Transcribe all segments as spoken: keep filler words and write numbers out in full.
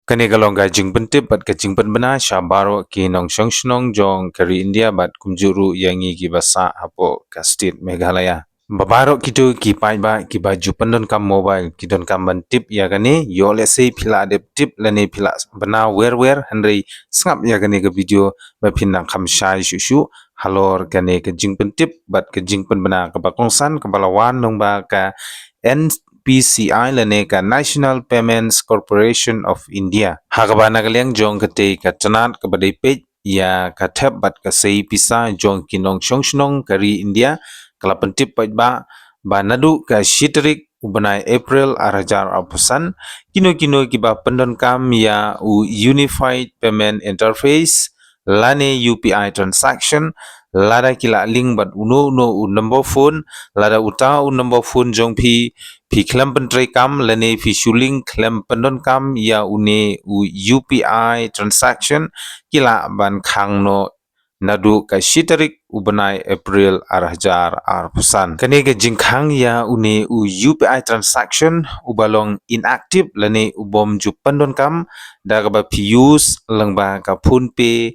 Kane ka long ka jingpyntip bad ka jingpynbna sha baroh ki nongshong shnong jong ka ri India bad kumjuh ruh ïa ngi kiba sah hapoh ka state Meghalaya. Ba baroh kito ki paidbah kiba ju pyndonkam mobile ki donkam ban tip ïa kane, ïoh lehse phi la dep tip lane phi la bna wer wer, hynrei sngap ïa kane ka video ba phin nang kham shai shuh shuh halor kane ka jingpyntip bad ka jingpynbna kaba kongsan kaba la wan lyngba ka N P C I lane ka National Payments Corporation of India. Ha kaba na ka liang jong katei ka tnat kaba dei peit ïa ka thep bad ka sei pisa jong ki nongshong shnong ka ri India, ka la pyntip paidbah ba naduh ka shi tarik u bnai April ar hajar arphew san, kino kino kiba pyndonkam ïa u Unified Payment Interface lane U P I transaction, lada ki la link bad uno uno u number phone, lada uta u number phone jong phi phi khlem pyntreikam lane phi shu link khlem pyndonkam ïa une u U P I transaction, ki lah ban khang noh naduh ka shi tarik u bnai April ar hajar arphew san. Kane ka jingkhang ïa une u U P I transaction uba long inactive lane u bym ju pyndonkam da kaba phi use lyngba ka PhonePe,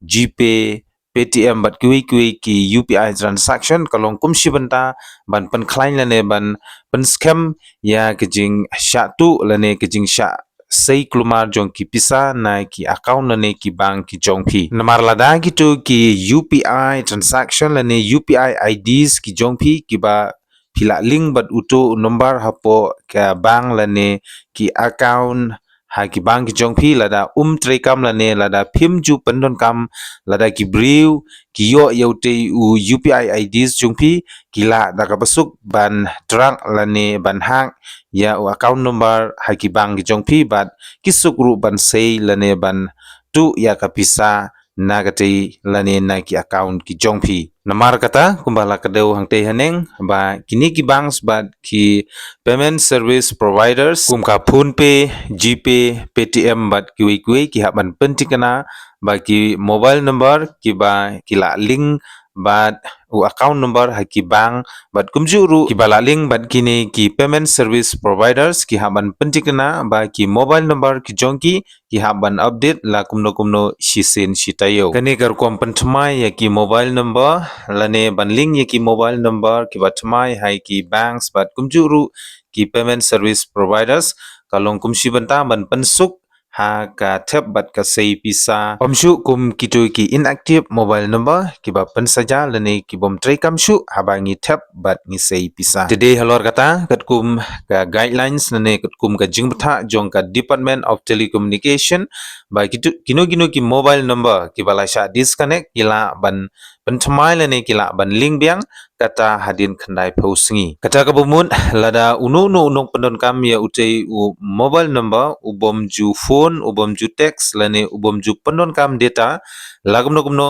GPay, Paytm bad kiwei kiwei ki U P I transaction ka long kum shi bynta ban pynkhlaiñ lane ban pynskhem ïa ka jingshah tuh lane ka jingshah sei kulmar jong ki pisa na ki account lane ki bank ki jong phi. Namar lada kito ki U P I transaction lane U P I I Ds ki jong phi kiba phi la link bad uto u number hapoh ka bank lane ki account ha ki bank ki jong phi, lada um treikam lane lada phim ju pyndonkam, lada ki briew ki ïoh ïa utei u U P I I Ds jong phi, ki lah da kaba suk ban track lane ban hack ïa u account number ha ki bank ki jong phi bad ki suk ruh ban sei lane ban tuh ïa ka pisa na katei lane na ki account ki jong phi. Namar kata kumba la kdew hangtei haneng ba kine ki banks bad ki payment service providers kum ka PhonePe, GPay, Paytm bad kiwei kiwei ki hap ban pyntikna ba ki mobile number kiba ki la link bad u account number ha ki bank bad kumjuh ruh kiba la link bad kine ki payment service providers ki hap ban pyntikna ba ki mobile number ki jong ki ki hap ban update la kumno kumno shisien shi taïew. Kane ka rukom pynthymmai ïa ki mobile number lane ban link ïa ki mobile number kiba thymmai ha ki banks bad kumjuh ruh ki payment service providers ka long kum shi bynta ban pynsuk ha ka thep bad ka sei pisa. Ym shuh kum kito ki inactive mobile number kiba pynsaja lane ki bym treikam shuh haba ngi thep bad ngi sei pisa. Te dei halor kata katkum ka guidelines lane katkum ka jingbthah jong ka Department of Telecommunication ba kito kino kino ki mobile number kiba la shah disconnect ki lah ban pynthymmai lane ki lah ban link biang kata hadien khyndai phew sngi. Kata kaba mut lada uno uno u nongpyndonkam ïa utei u mobile number u bym ju phone, u bym ju text lane u bym ju pyndonkam data la kumno kumno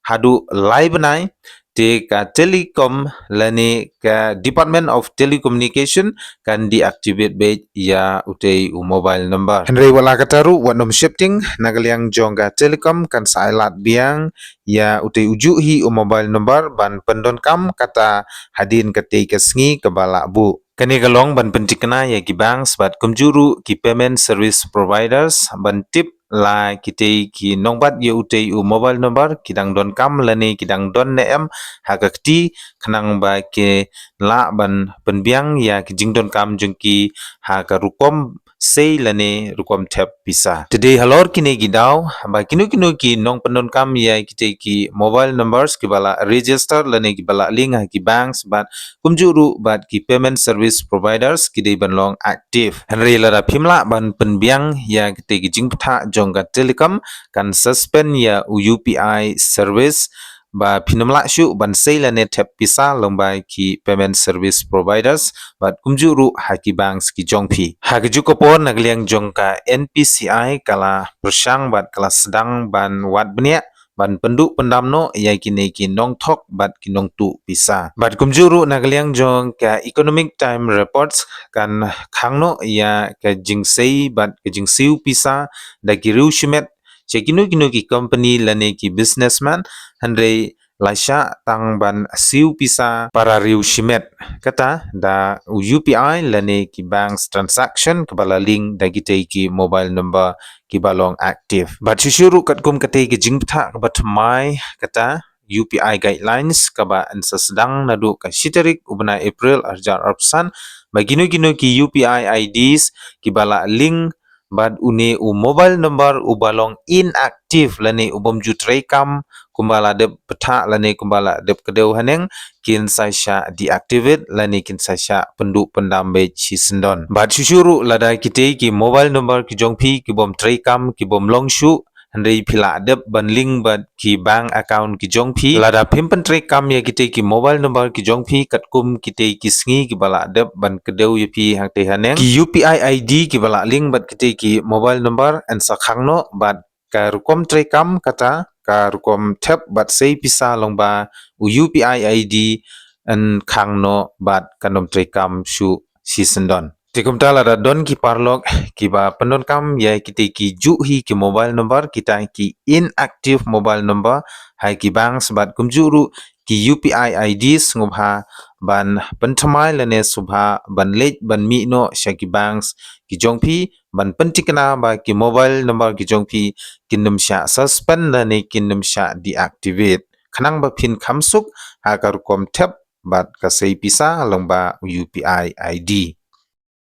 haduh lai bnai, te ka Telecom lane ka Department of Telecommunication kan deactivate beit ïa utei u mobile number. Hynrei wat la kata ruh wat nym sheptieng, na ka liang jong ka Telecom kan sa ai lad biang ïa utei u juh hi u mobile number ban pyndonkam kata hadien katei ka sngi kaba la buh. Kane ka long ban pyntikna ïa ki banks bad kumjuh ruh ki payment service providers ban tip la kitei ki nongbat ïa utei u mobile number ki dang donkam lane ki dang don ne em ha ka kti, khnang ba ki lah ban pynbiang ïa ki jingdonkam jong ki ha ka rukom sei lane rukom thep pisa. Te dei halor kine ki daw ba kino kino ki nongpyndonkam ïa kitei ki mobile numbers kiba la register lane kiba la link ha ki banks bad kumjuh ruh bad ki payment service providers ki dei ban long active. Hynrei lada phim lah ban pynbiang ïa kitei ki jingbthah jong ka Telecom kan suspend ïa u U P I service ba phin ym lah shuh ban sei lane thep pisa lyngba ki payment service providers bad kumjuh ruh ha ki banks ki jong phi. Ha kajuh ka por na ka liang jong ka N P C I ka la pyrshang bad ka la sdang ban wad bniah ban pynduh pyndam noh ïa kine ki nongthok bad ki nongtuh pisa. Bad kumjuh ruh na ka liang jong ka Economic Time Reports kan khang noh ïa ka jingsei bad ka jingsiew pisa da ki riew shimet sha kino kino ki company lane ki businessman, hynrei la shah tang ban siew pisa para riew shimet. Kata da u U P I lane ki bank transaction kaba la link da kitei ki mobile number kiba long active. Bad shuh shuh ruh katkum katei ki jingbthah kaba thymmai, kata U P I guidelines kaba yn sa sdang naduh ka shi tarik u bnai April arhajar arphew san, ba kino kino ki U P I I Ds kiba la link bad une u mobile number uba long inactive lane u bym ju treikam, kumba la dep bthah lane kumba la dep kdew haneng, kin sa shah deactivate lane kin sa shah pynduh pyndam beit shisyndon. Bad shuh shuh ruh lada kitei ki mobile number ki jong phi ki bym treikam, ki bym long shuh, hynrei phi la dep ban link bad ki bank account ki jong phi, lada phim pyntreikam ïa kitei ki mobile number ki jong phi katkum kitei ki sngi kiba la dep ban kdew ïa phi hangtei haneng, ki U P I I D kiba la link bad kitei ki mobile number yn sa khang noh bad ka rukom treikam, kata ka rukom thep bad sei pisa lyngba u U P I I D yn khang noh bad kan ym treikam shuh shisyndon. Te kumta lada don ki paralok kiba pyndonkam ïa kitei ki juh hi ki mobile number, kita ki inactive mobile number ha ki banks bad kumjuh ruh ki U P I I Ds, sngewbha ban pynthymmai lane sngewbha ban leit ban mih noh sha ki banks ki jong phi ban pynthikna ba ki mobile number ki jong phi kin ym shah suspend lane kin ym shah deactivate, khnang ba phin kham suk ha ka rukom thep bad ka sei pisa lyngba U P I I D.